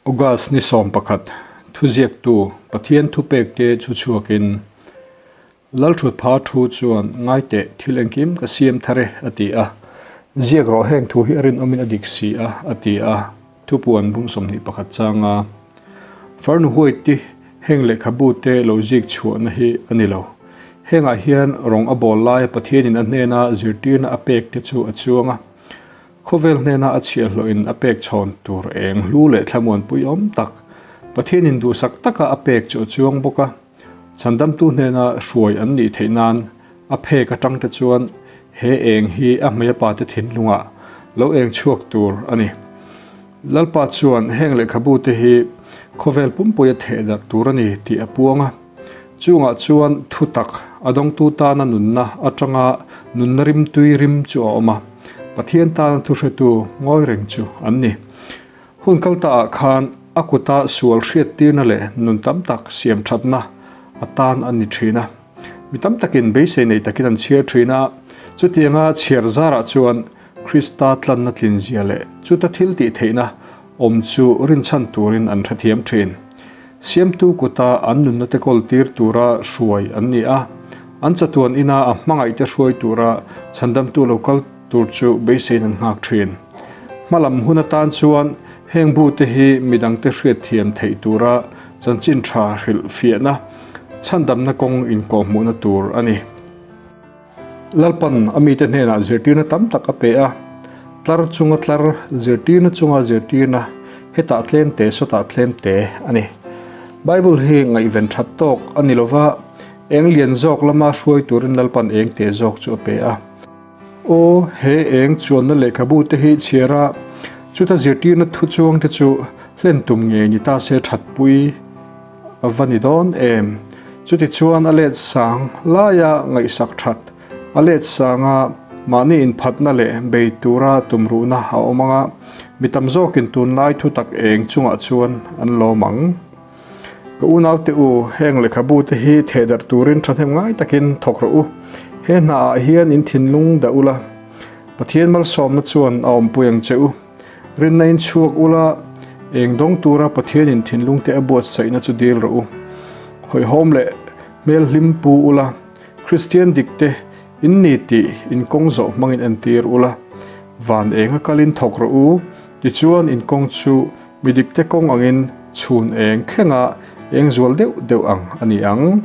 August ni 11, Thuziaktu Pathian thupekte chu chhuakin, Lalthutpha thu chuan ngai teh thil engkim ka siam thar e, a ti a. Ziak rawh heng thu hi a rinawmin a dik si a, a ti a. Thupuan bung 21 changa Farnu Huaiti heng lehkhabu te lo zik chhuahna hi a ni lo. Hengah hian rawng a bawl laia Pathianin a hnena zirtirna a pek te chu a chuang a. Khawvel hnena a chhiahhlawhin a pek chhawn tur eng hlu leh thlamuanpui awm tak Pathianin duhsak taka a pek chu a chuang bawk a. Chhandamtu hnena hruai an nih theih nan a phek atangte chuan he eng hi a hmei a pate thinlungah lo eng chhuak tur a ni. Lalpa chuan heng lehkhabute hi khawvel pumpui a theh darh tur a ni tih a puang a. Chungah chuan thutak a dawngtu tana nunna atanga nunna rimtui rim chu a awm a, Pathian tana thuhretu ngawi reng chu an ni. Hun kal ta ah khan a kuta sual hriattirna leh nun tam tak siam thatna a tan a ni thin a. Mi tam takin beisei nei takin an chhiar thin a, chutianga chhiar zarah chuan Krista tlanna tlinzia leh chuta thil tih theihna awm chu rinchhan turin an hrethiam thin. Siamtu kuta an nunna te kawl tir tura hruai an ni a, an chatuan ina a hmangaihte hruai tura chhandamtu lo kal tur chu beiseiin an nghak thin. Hmalam hun atan chuan heng bute hi midangte hriatthiam theih tura chanchin tha hrilh fiahna, chhandamna kawng inkawhhmuhna tur a ni. Lalpan a mite hnenah zirtirna tam tak a pe a, tlar chunga tlar, zirtirna chunga zirtirna, hetah tlem te, sawtah tlem te a ni. Bible hi ngaihven that tawk a ni lova, eng lian zawk lama hruai turin Lalpan eng te zawk chu a pe a. Aw, he eng chuanna lehkhabu te hi chhiar a, chuta zirtirna thu chuang te chu hlen tum ngei ni ta se thatpui a va ni dawn em? Chutichuan a let sang laia ngaihsak that, a let sanga mahni inphatna leh bei tura tumruhna a awm ang a, mi tam zawkin tunlai thutak eng chungah chuan an lawm ang. Ka unaute u, heng lehkhabu te hi thehdarh turin thahnem ngai takin thawk rawh u. He hnaah hian in thinlung dah ula, Pathian malsawmna chuan a awmpui ang che u. Rinna in chhuak ula, eng dawng tura Pathianin thinlung te a buatsaihna chu dil rawh u. Hawihhawm leh hmel hlim pu ula, Kristian dik te in ni tih in kawng zawh hmangin entir ula, van enga kalin thawk rawh u, tichuan in kawng chu Mi dikte kawng angin chhun eng thlenga eng zual deuh deuh ang a ni ang.